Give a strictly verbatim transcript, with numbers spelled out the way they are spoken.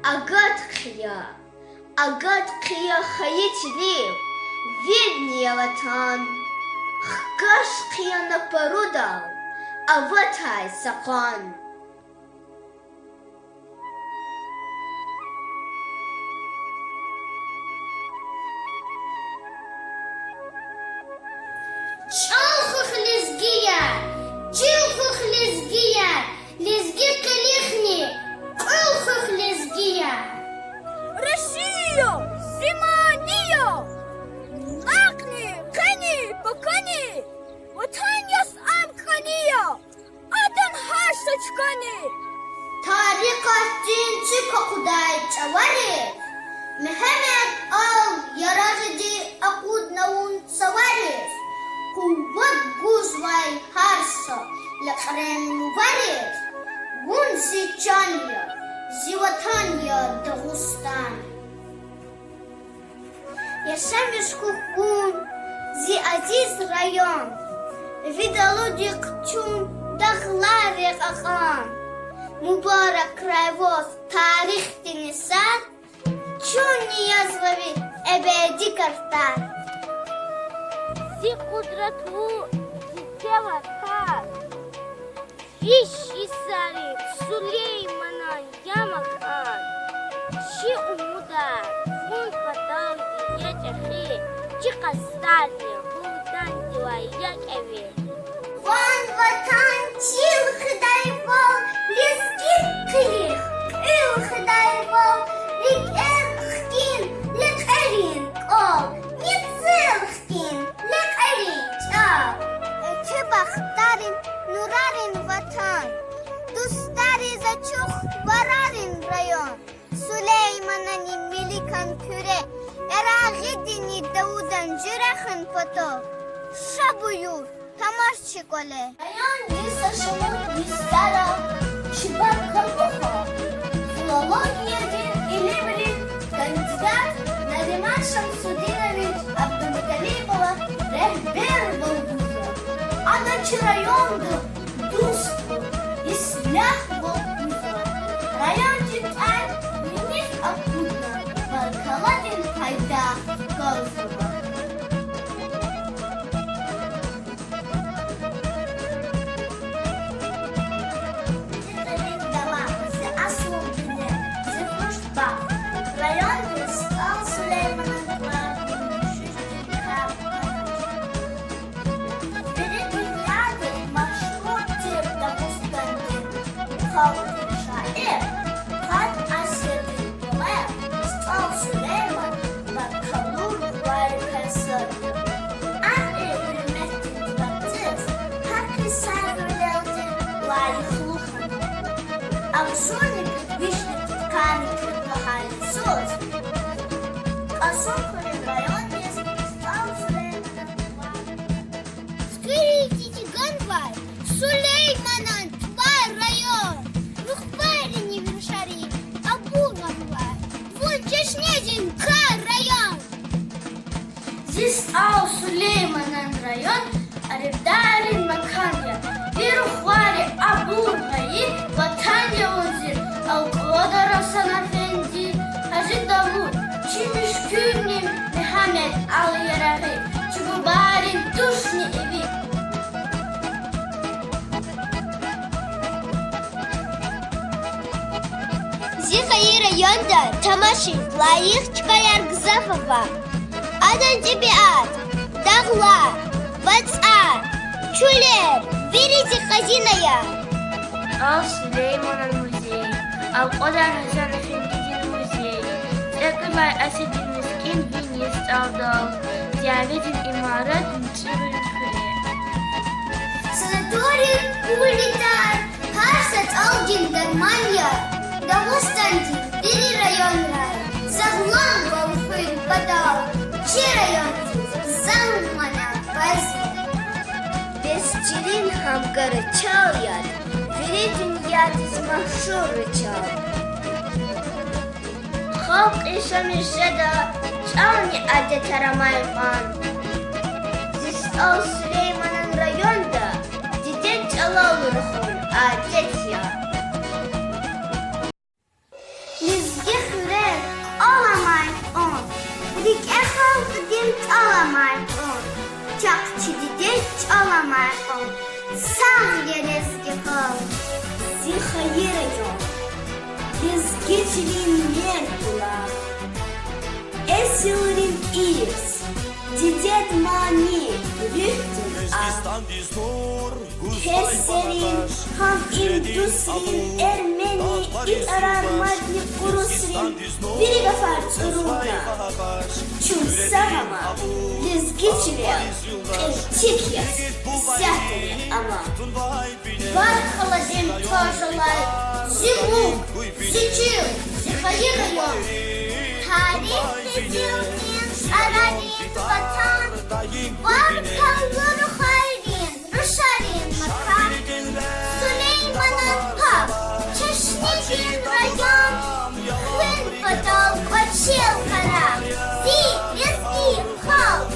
Агат хъия, агат хъия хайи чилив, вирни я ватан. Хкаж хъия на парудал, аватай са къван. ЧӀал хуьх, лезгияр, чил хуьх, лезгияр, лезги къилихни кьуьл хуьх, лезгияр. Россия зи мани я, накьни, къени, пакани, Ватан яз ам кӀани я, адан гьар са чкани. Тарикъатдин цуьк акъудай чӀавариз Мегьамед ал-Ярагъиди акъудна вун цавариз, къуват гузвай гьар са лекьрен лувариз. Вун зи чан я, зи ватан я, Дагъустан. Яшамиш хьухь вун, зи азиз район, ви далудихъ чун дагълар я кьакьан. Мубаракрай ваз тарихдин и сад, чунни язва ви эбеди картар. Зи къудратлу диде Ватан, виш йисарин Сулейманан я макан. Чи умудар вун паталди я чӀехи, чи къастарни вун ватандивай я кӀеви. Вун ватан чил хидайвал, лезги къилих кьуьл хидайвал, рикӀел хкин лекьерин кӀвал, мецел хкин лекьерин чӀал. Экуь бахтарин, нурарин ватан, дустариз ачух варарин район. Сулейманани Меликан Куьре, Ярагъидини Давудан Жуьрехин патав. Ша буюр, тамаш чи кӀвале. Райондин са шумуд йисара чи баркаллу филологиядин илимрин кандидат Нариман Шамсудинович Абдулмуталибова регьбервал гузва. Ада чи районда дуствал, ислягьвал гузва. Райондин тӀвар виних акъудна, баркалладин пайдах галзава. Зи къирин дала, зи асул дуьнья, зи хуш бахт. Райондиз СтӀал Сулейманан тӀвар гуьмшуьшдин кар ганач. Вири дуьньядиз машгьур тир Дагъустандин халкьдин шаир, къад асирдин поэт СтӀал Сулейман баркаллу рухвайрикай сад я. Ам и гьуьрметдин тӀварцӀиз гьакӀ сагъвилелди лайихлу хьана. Агъзурни пуд вишни пудкъанни пуд лагьай йисуз Кьасумхуьруьн райондиз СтӀал Сулейманан тӀвар. Цуькверивди ганвай Сулейманан тӀвар район, рухвайрини ви рушари абур гъанвай, вун чешнедин кар район. Зи СтӀал Сулейманан район арифдаррин макан я. Ви рухвайри абур гъайи ватан я вун зи. Алкьвадар Гьасан-эфенди, Гьажи Давуд, чи муьшкуьрни Мегьамед ал-Ярагъи, чи бубайрин тушни иви. Зи хайи районда тамашиз лайих чкаяр гзаф ава. Адан тӀебиат, дагълар, вацӀар, чуьллер вири зи хазина я. СтӀал Сулейманан музей, Алкьвадар Гьасан-эфендидин музей, цӀекӀуьд лагьай асирдин мискӀин вини СтӀалдал, Зиявидин имарат, МуцӀуьрин хуьре. Санаторий, пулитар, гьар са тӀалдин дарман я. Дагъустандин вири районрай сагъламвал хуьн патал чи райондиз зан манат баз я. Бес чилин гьамгара чал яд, вири дуьньядиз машгьур чал. Халкь яшамиш жеда чӀални адетар амай кьван. Зи СтӀал Сулейманан районда дидед чӀалал рахун адет я. Лезги Дидед чӀал амай халкь, сагъ я лезги халкь. Зи хайи район, лезги чилин мерд булах. Эсилрин ирс, дидед мани, руьгьдин агь. Персерин, гьам индусрин, эрмени, и тӀварар мадни урусрин вири гафар цӀурурна. Чун сагъ ама, лезги чилел кьил тик яз, исятда ама. Баркалладин таж алай зи мулк, зи чил, зи хайи район. Тарих къизилдин цӀарарин ватан, баркаллу рухвайрин, рушарин макан. Сулейманан паб, чешнидин район, хуьн патал кӀвачел къарагъ зи лезги халкь.